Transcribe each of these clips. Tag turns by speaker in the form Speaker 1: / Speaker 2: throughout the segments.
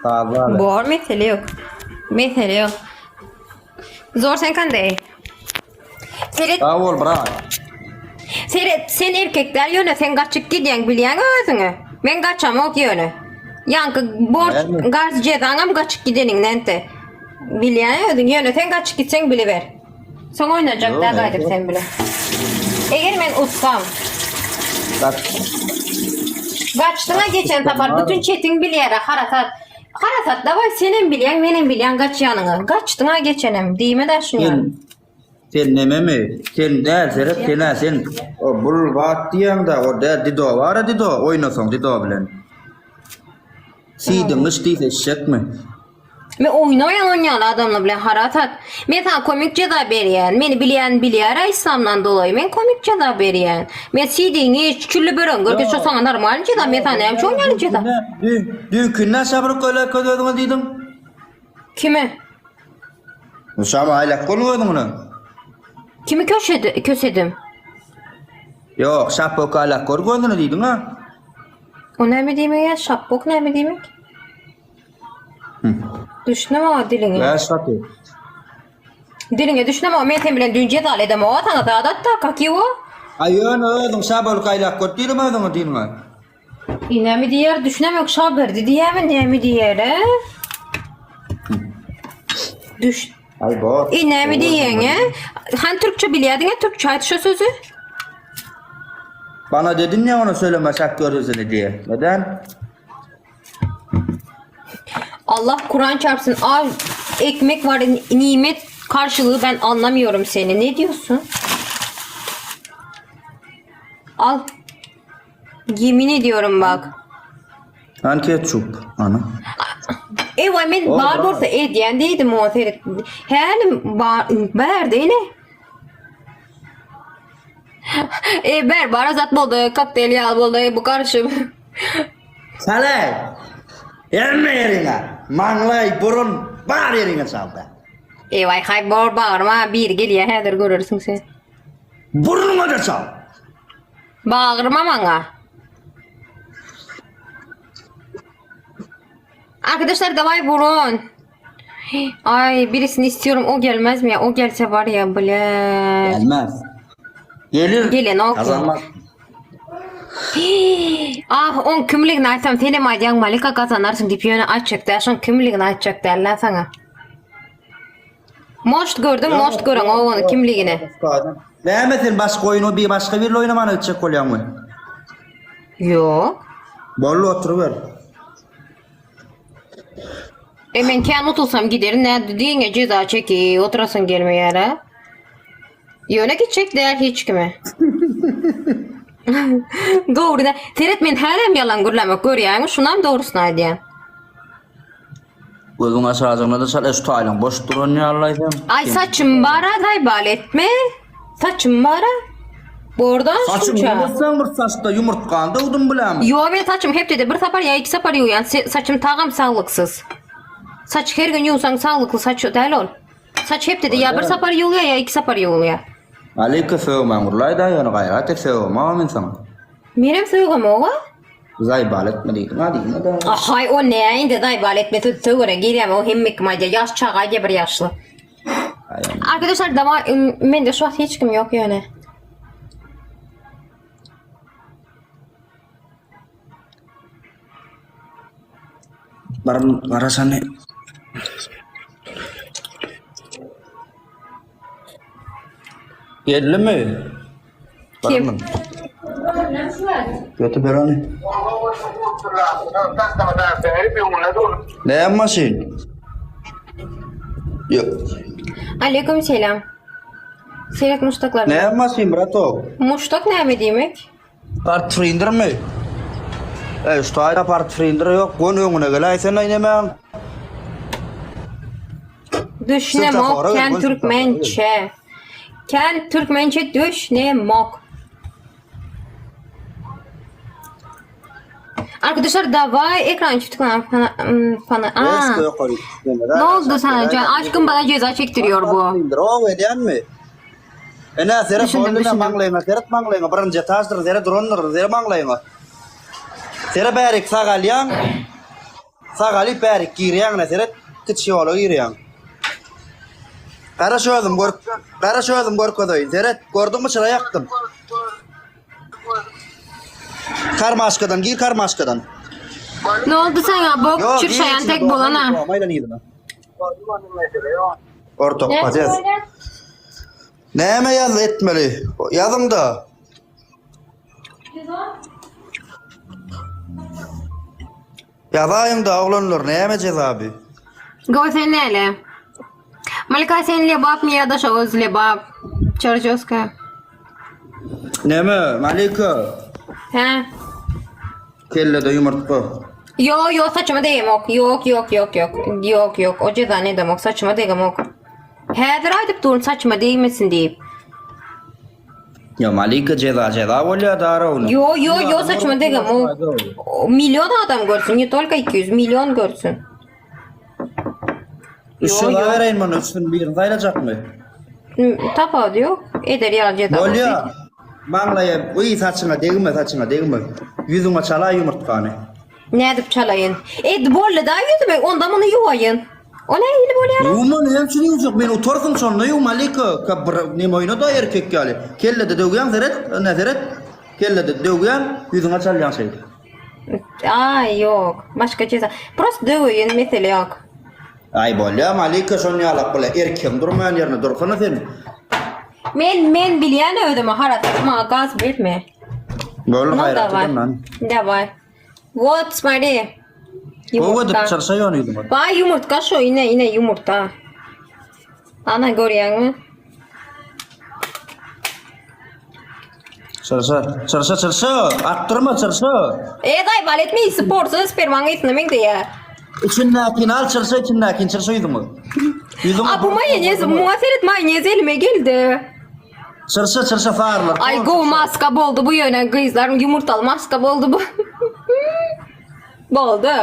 Speaker 1: Sazlaly.
Speaker 2: Bor mesele ýok. Mesele ýok. Zor sen kanday? Seret,
Speaker 1: Sag bol brat.
Speaker 2: seret sen erkek däl ýöne sen gaçyp gidýäň bilýäň özüňi. Men gaçamok ýöne. Ýaňky borç
Speaker 1: Näme?
Speaker 2: gaz jezaňam gaçyp gideniňden te. Bilýän özüň ýöne sen gaçyp gitseň biliber. Soň oýnajak
Speaker 1: Ýok,
Speaker 2: däl
Speaker 1: näme?
Speaker 2: gaýdyp sen bile. Eger men utsam.
Speaker 1: Gaç.
Speaker 2: Gaçdyňa geçen sapar bütün çetiň bilýär harasat. Harasat daway senem bilýäň menem bilýän gaçýanyňy. Gaçdyňa geçenem diýme-dä şuny ýaly.
Speaker 1: Sen sen nememi? Sen däl seret sen-ä sen o bul zat diýýäň-dä o däl Dido bar-a Dido oýnasaň Dido bilen. Siýdiň gyş diýse eşekmi?
Speaker 2: Men oýnamaýan onýaly adamlar bilen harasat. Men saňa komik jeza berýän. Meni bilýän bilýär-ä islamdan dolaýy. Men komik jeza berýän. Men siýdiňi iç, çülli böregiňi görkez şo saňa normalny jeza. Men saňa näme üçin onýaly jeza?
Speaker 1: Düýnkünden şabryk öýläp köz özüňe diýdiň.
Speaker 2: Kime?
Speaker 1: Şam aýlap görüň özüňe.
Speaker 2: Kimi köşedi, kösedim?
Speaker 1: Ýok, şapok aýlap gör gözüne diýdiň-ä.
Speaker 2: O näme diýmek ýa? Şapok näme diýmek? Düşünem o diliňe.
Speaker 1: Bäş gaty.
Speaker 2: Diliňe düşünem o. Men sen bilen dün jezaly edem o. Saňa zat atda, kaki o.
Speaker 1: Aý ýöne özüň şabalyk aýlap gör diýdim özüňe diýdiň-ä.
Speaker 2: E näme diýer? Düşünem ýok. Şaberdi diýýärmi, näme diýer? e? Düş.
Speaker 1: Aý bor.
Speaker 2: E näme diýýäň, e? Han türkçe bilýärdiň, e? Türkçe aýt şu sözi.
Speaker 1: Bana dedin ya onu söyleme şak görürsün diye. Neden?
Speaker 2: Allah Kur'an çarpsın. Al ekmek var nimet karşılığı ben anlamıyorum seni. Ne diyorsun? Al. Yemin ediyorum bak.
Speaker 1: Hani ketçup. Ana.
Speaker 2: Ewa men
Speaker 1: Ol
Speaker 2: bar
Speaker 1: bravo.
Speaker 2: bolsa edýän diýdim o seret. Hälim bar bärde ine. E ber bara zat boldy, kokteyl ýaly boldy bu garşy.
Speaker 1: Salay. Hemme ýeriňe. Maňlaý, burun, bar ýeriňe çaldy.
Speaker 2: Ewaý haý bor bagyrma biri gelýär häzir görersiň sen.
Speaker 1: Burnuňa da çal.
Speaker 2: Bagyrma maňa. Arkadaşlar davay vurun. Ay birisini istiyorum o gelmez mi ya? O gelse var ya bile.
Speaker 1: Gelmez. Gelir.
Speaker 2: Gelen o.
Speaker 1: Kazanmaz.
Speaker 2: Ah on kimligini aýtsam senem aýdýaň Malika gazanarsyň diýip ýöne aýtjak däl şoň kimligini aýtjak däl lan saňa. Most gördüm most gören o onuň kimligini.
Speaker 1: Näme sen başga oýunu bir başga birle oýnamana gitjek bolýaňmy?
Speaker 2: Ýok.
Speaker 1: Boldy oturyber.
Speaker 2: E men kän utulsam giderin nä diňe jeza çekip oturasyň gelmeýär a. Ýöne gitjek däl hiç kime. Dogry dä. Seret men hälem ýalan gürlämok görýäňmi şunam dogrusyny aýdýan.
Speaker 1: Gözüň aşajygyna-da çal, e şu taýlaň boş duran ýalylaý sen.
Speaker 2: Aý saçym bara zaýbal etme. Saçym bara. Bordan
Speaker 1: Saçyň
Speaker 2: şunça.
Speaker 1: ýumurtsaň bir saçda ýumurtgany döwdüm bilämi?
Speaker 2: Ýo men saçym hepdede bir sapar ýa iki sapar ýuwýan. Saçym tagam saglyksyz. Saç her gün ýuwsaň saglykly saç däl ol. Saç hepdede ýa bir sapar ýuwulýar ýa iki sapar ýuwulýar.
Speaker 1: Malika sögmäň urlaýda ýöne gaýrat et sögemogam men saňa.
Speaker 2: Menem sögemoga.
Speaker 1: Zaýbal etme diýdim a diýme-de.
Speaker 2: Ahaý o nä indi zaýbal etme söz sögere girýämi o hemme kim aýdýar ýaş çaga aýdýar bir ýaşly. Arkadaşlar daway mende şu wagt hiç kim ýok ýöne.
Speaker 1: Barym garaşany. Geldimi?
Speaker 2: Kim?
Speaker 1: Götür ber ony. Näme maşyn? Ýok.
Speaker 2: Aleyküm selam. Seret muşdaklar.
Speaker 1: Näme maşyn, bratok?
Speaker 2: Muşdak näme diýmek?
Speaker 1: Partfrindirmi? Eý, şu taýda partfrindir ýok, gön öňüne geläýsen-aý nemäň?
Speaker 2: Düşünemok kän türkmençe. Kän türkmençe düşünemok. Arkadaşlar davay ekran çift tıklan fana, fana. Aa. Ne oldu sana Can? Aşkım bana ceza çektiriyor bu.
Speaker 1: O edýänmi? Ene seret
Speaker 2: Düşündim,
Speaker 1: boldy
Speaker 2: düşündim.
Speaker 1: maňlaýyňa, seret maňlaýyňa, birinji etaždyr, seret durandyr, seret maňlaýyňa. Seret bärik sag alýaň. Sagalyp bärik girýäňine seret, kiçi ýola girýäň. Garaş özüm gör, garaş özüm görkezeýin. Seret, gördüňmi çyra ýakdym. Karmaşkadan gir karmaşkadan.
Speaker 2: Ne oldu sana bok
Speaker 1: Yo, gir
Speaker 2: çürşayan
Speaker 1: içine,
Speaker 2: tek
Speaker 1: dolma,
Speaker 2: bolana.
Speaker 1: dolma ile yzyna. Ortak pades. Näme ýaz etmeli? Ýazyň da. Ýazaýyň da oglanlar näme jeza bi?
Speaker 2: Go sen näle? Malika sen lebap mi ýa-da şo öz lebap? Çorjoska.
Speaker 1: Näme Malika?
Speaker 2: Hä?
Speaker 1: Kellede ýumurtga.
Speaker 2: Yo yo saçyma degemok. Yok yok yok yok. Yok yok o jezany edemok saçyma degemok. Häzir aýdyp durun saçyma degmesin diýip.
Speaker 1: Ýa Malika jeza jeza bolýar darawny.
Speaker 2: Yo yo yo saçyma degemok. Milyon adam görsün ne tolko 200 milyon görsün.
Speaker 1: Üç
Speaker 2: Yo,
Speaker 1: jeza
Speaker 2: yo.
Speaker 1: bereýin muny üçüni birini saýlajakmy?
Speaker 2: Tapawudy ýok. Eder ýaly jeza bolsa.
Speaker 1: Bolýa. Maňlaýa, uý saçyňa degme, saçyňa degme. Ýüzüňe çalaý ýumurtgany.
Speaker 2: Nädip çalaýyn? Ed boldy-da ýüzüme, onda muny ýuwaýyn. O nähili bolýar?
Speaker 1: Ýuwma, näme üçin ýuwjak? Meni utarsyň şonda ýuw, Malika. Ka bir neme oýna-da erkek ýaly. Kellede döwýäň seret, ine seret. Kellede döwýäň, ýüzüňe çalýaň şeýdip.
Speaker 2: Aý, ýok. Başga jeza. Prosta döweýin, mesele ýok.
Speaker 1: Aý bolýa Malika şon ýalak bolýa erkegiň durmaýan ýerinde dursana sen.
Speaker 2: Men men bilýän özümi harat maňa gaz berme.
Speaker 1: Boldy
Speaker 2: No
Speaker 1: gaýrat
Speaker 2: daway.
Speaker 1: eden lan.
Speaker 2: Daway. What smiley.
Speaker 1: Gowy edip
Speaker 2: Ýumurtga.
Speaker 1: çyrşa ýony ýüzüňe.
Speaker 2: Baý ýumurtga şo ine ine ýumurta. Ana görýäňmi?
Speaker 1: Çyrşa çyrşa çyrşa akdyrma çyrşa.
Speaker 2: E gaýbal etme isi porsa spermaň ysyna meňzeýär.
Speaker 1: Içindäkini al çyrşa içindäkini çyrşa ýüzüňe. Ýüzüňe
Speaker 2: A bu maýonez muňa seret maýonez elime geldi.
Speaker 1: Çyrşa çyrşa sarlar.
Speaker 2: Ay gowy maska boldy bu ýöne gyzlar ýumurtaly maska boldy bu. Boldy.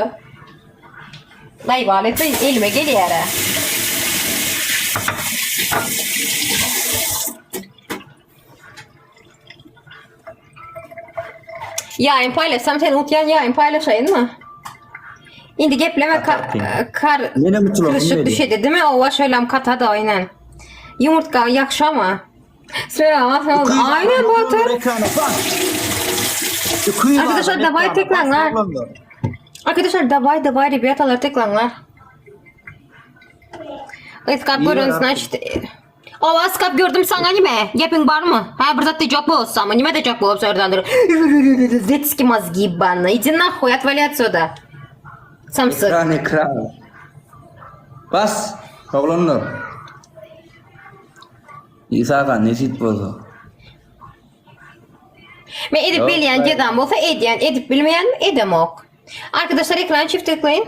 Speaker 2: Gaýbal etme elime gelýär. Ýaýyn paýlaşsam sen utýan ýaýyn paýlaşaýynmy? Indi gepleme ka, kar
Speaker 1: Menem utularym
Speaker 2: kırışık
Speaker 1: dedi.
Speaker 2: düşedi değil mi? Ova şöylem kata da aynen. Yumurtka yakşı ama. Söyle sen oldu. Aynen Batur. Arkadaşlar, davay tıklanlar. Arkadaşlar davay davay ребяталар tıklanlar. Iskap görün значит. Ova iskap gördüm sana nime? Gepin bar mı? Ha bir zat diyecek bolsam, nime diyecek bolup söyledendir. Детские мозги ебаные. Иди нахуй, отвали отсюда. Samsyk.
Speaker 1: Ekran ekran. Bas. Oglanlar. İsa han nesip bolsa.
Speaker 2: Men edip
Speaker 1: Yok,
Speaker 2: bilýän
Speaker 1: ben-
Speaker 2: cezam bolsa edýän, edip bilmeýän edemok. Arkadaşlar ekran çift tıklayın.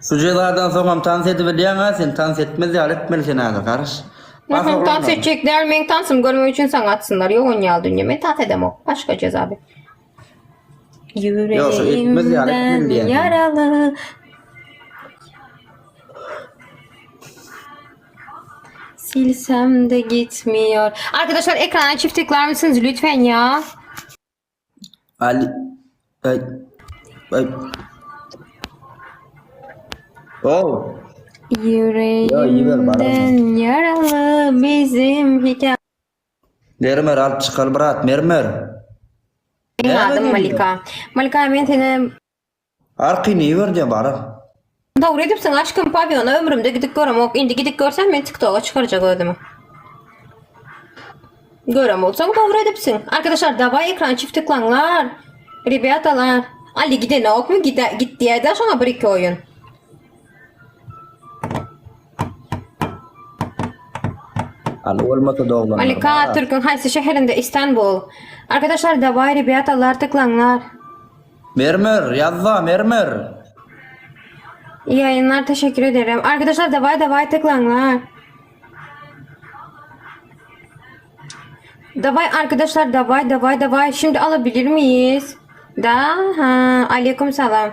Speaker 1: Şu cezadan soňam tans edibilýäň ha sen tans etmez ýaly etmeli sen häzir garyş. Bas
Speaker 2: Hı, Tans
Speaker 1: oglanlar.
Speaker 2: edecekler, men tansım görmek için sana atsınlar. Yok oynayal dünya. Men tans edemok. Başka ceza bir.
Speaker 1: Yok, şu etmez ýaly
Speaker 2: Yüreğimden
Speaker 1: etmeli yani.
Speaker 2: yaralı. Silsem de gitmiyor. Arkadaşlar ekrana çift tıklar mısınız lütfen ya?
Speaker 1: Ali Ay. Ay. Oh.
Speaker 2: Yüreğimden yaralı bizim hikaye.
Speaker 1: Mermer alyp çykaly brat mermer.
Speaker 2: Benim
Speaker 1: Näme
Speaker 2: adım
Speaker 1: diýýär?
Speaker 2: Malika. Malika men seni
Speaker 1: Arkyny iber diýen bara.
Speaker 2: Dogry edipsiň aşkym pawiona ömrümde gidip göremok indi gidip görsem men tiktoga çykarjak özümi. Gören bolsaň dogry edipsiň. Arkadaşlar daway ekran çift tıklaňlar. Rebýatalar. Ali gidenokmy gide git diýäýdä şoňa bir iki oýun.
Speaker 1: Ali bolmasa doglanlar.
Speaker 2: Malika Türküň haýsy şäherinde Istanbul. Arkadaşlar daway rebýatalar tıklaňlar.
Speaker 1: Mermer ýazda mermer.
Speaker 2: İyi yayınlar teşekkür ederim. Arkadaşlar davay davay tıklanlar. Davay arkadaşlar davay davay davay. Şimdi alabilir miyiz? Da ha aleyküm selam.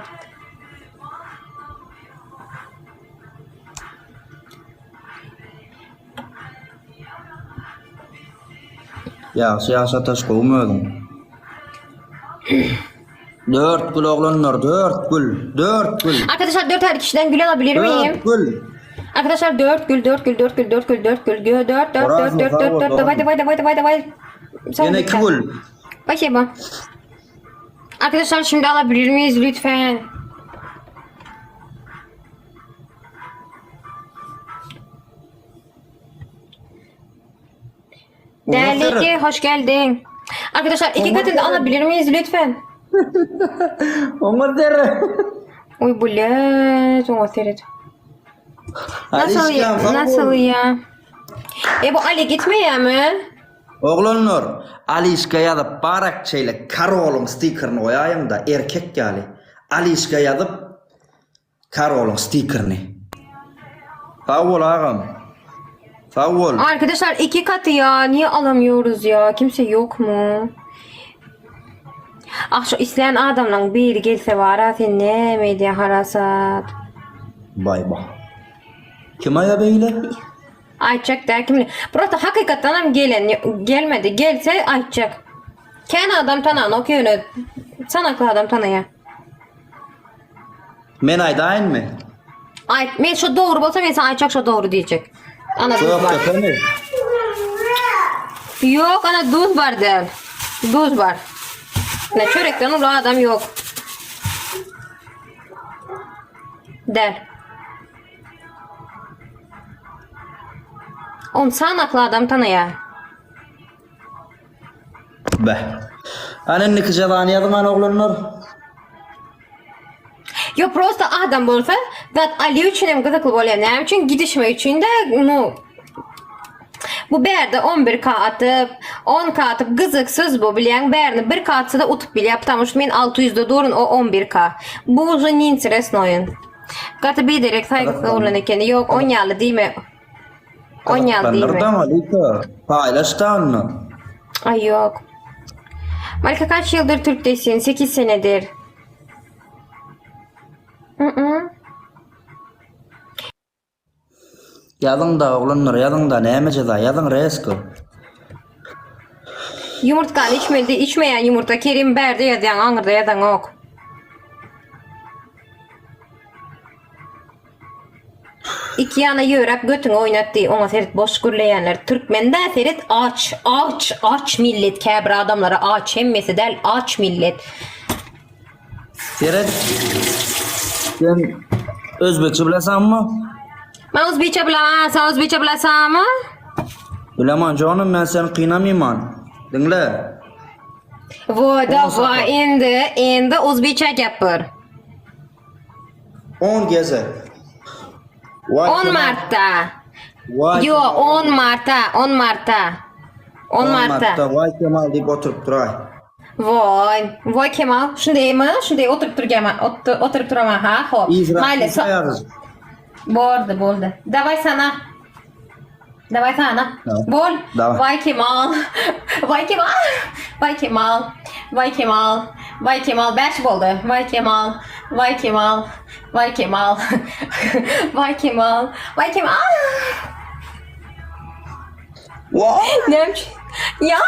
Speaker 1: Ýagşy ýagşy ataş gowmy özüň? Dört gül oglanlar, dört gül, dört gül.
Speaker 2: Arkadaşlar dört her kişiden gül alabilir miyim?
Speaker 1: Dört gül.
Speaker 2: Arkadaşlar dört gül, dört gül, dört gül, dört gül, dört gül, dört, dört, dört,
Speaker 1: Oraz
Speaker 2: dört, dört,
Speaker 1: mı?
Speaker 2: dört, dört,
Speaker 1: Sag
Speaker 2: davay, davay, davay, davay, davay. Sen
Speaker 1: Ýene iki
Speaker 2: lütfen.
Speaker 1: gül.
Speaker 2: Спасибо. Arkadaşlar şimdi alabilir miyiz lütfen? Değerli
Speaker 1: Oňa
Speaker 2: Ege, hoş geldin. Arkadaşlar iki katını da alabilir miyiz lütfen?
Speaker 1: Oňa seret.
Speaker 2: Oy блядь, oňa seret. Nasıl ya? Nasıl ya? E bu Ali gitmeýär mi?
Speaker 1: Oglanlar, Alişka ýazyp barak şeýle karolyň stikerini goýaýyň-da, erkek ýaly. Alişka ýazyp karolyň stikerini. Sag bol agam. Sag bol.
Speaker 2: Arkadaşlar iki katı ya. Niye alamıyoruz ya? Kimse yok mu? Ah şu isleyen adamlaň biri gelse bara sen näme edýän harasat.
Speaker 1: Bay bay. Kim aýa beýle?
Speaker 2: Aýtjak der kim? Prosta hakykatdan hem gelen gelmedi. Gelse aýtjak. Kän adam tananok ýöne sanakly adam tanaýar.
Speaker 1: Men aýdaýynmy?
Speaker 2: Aýt, men şu dogry bolsa men sana aýtjak şu dogry diýjek. Ana duz bar.
Speaker 1: Gökdepemi?
Speaker 2: Ýok, ana duz bar däl. Duz bar. Ne çörekden uly adam ýok. Däl. On sanakly adam tanaýar.
Speaker 1: Beh. Ana indiki jezany ýazyň ana oglanlar.
Speaker 2: Ýok, prosta adam bolsa, zat Ali üçin hem gyzykly bolýar. Näme üçin gidişmek üçin de, nu Bu bärde 11k atyp, 10k atyp gyzyksyz bu bilýäň, bärini 1k atsa-da utup bilýär, потому что men 600-de durun, o 11k. Bu уже не интересно oýun. Gaty biderek saýgysyz oglan ekeni. Ýok, on ýaly diýme. On ýaly diýme.
Speaker 1: Gyzyklandyrdam Alika. Paýlaş-da onda.
Speaker 2: Ay ýok. Malika kaç ýyldyr Türkdesin? 8 senedir. Mm-mm.
Speaker 1: Ýazyň-da oglanlar, ýazyň-da näme jeza, ýazyň resko.
Speaker 2: Ýumurtgany içmeli içmeýän ýumurta Kerim bärde ýazýaň aňyrda ýazaňok. Iki ýana ýöräp götüňi oýnat diý oňa seret boş gürleýänler türkmendä seret aç aç aç millet käbir adamlara aç hemmesi däl aç millet.
Speaker 1: Seret sen özbekçe bilesanmy?
Speaker 2: Men özbekçe bilemen sen özbekçe bilesanmy?
Speaker 1: Bileman jonym men seni kynamyman. Diňle.
Speaker 2: Voý daway indi indi özbekçe gapir.
Speaker 1: 10 gezek. Vay
Speaker 2: 10
Speaker 1: Kemal.
Speaker 2: martda.
Speaker 1: Vay
Speaker 2: Yo
Speaker 1: Kemal.
Speaker 2: 10 marta 10 marta. 10
Speaker 1: 10
Speaker 2: marta.
Speaker 1: martda Vay Kemal diýip oturyp duraý.
Speaker 2: Voý, voý Kemal, şundaýmy? Şundaý oturyp durýarman, oturyp duraman, ha, hop.
Speaker 1: Yzrak
Speaker 2: Maýly, so
Speaker 1: ýazyş.
Speaker 2: Boldy, boldy. Daway sana. Daway sana.
Speaker 1: Daway.
Speaker 2: Bol.
Speaker 1: Daway.
Speaker 2: Waý Kemal. Waý Kemal. Waý Kemal. Waý Kemal. Waý Kemal bäş boldy. Waý Kemal. Waý Kemal. Waý Kemal. Waý Kemal. Waý Kemal.
Speaker 1: Waý.
Speaker 2: Näme üçin? Ýa.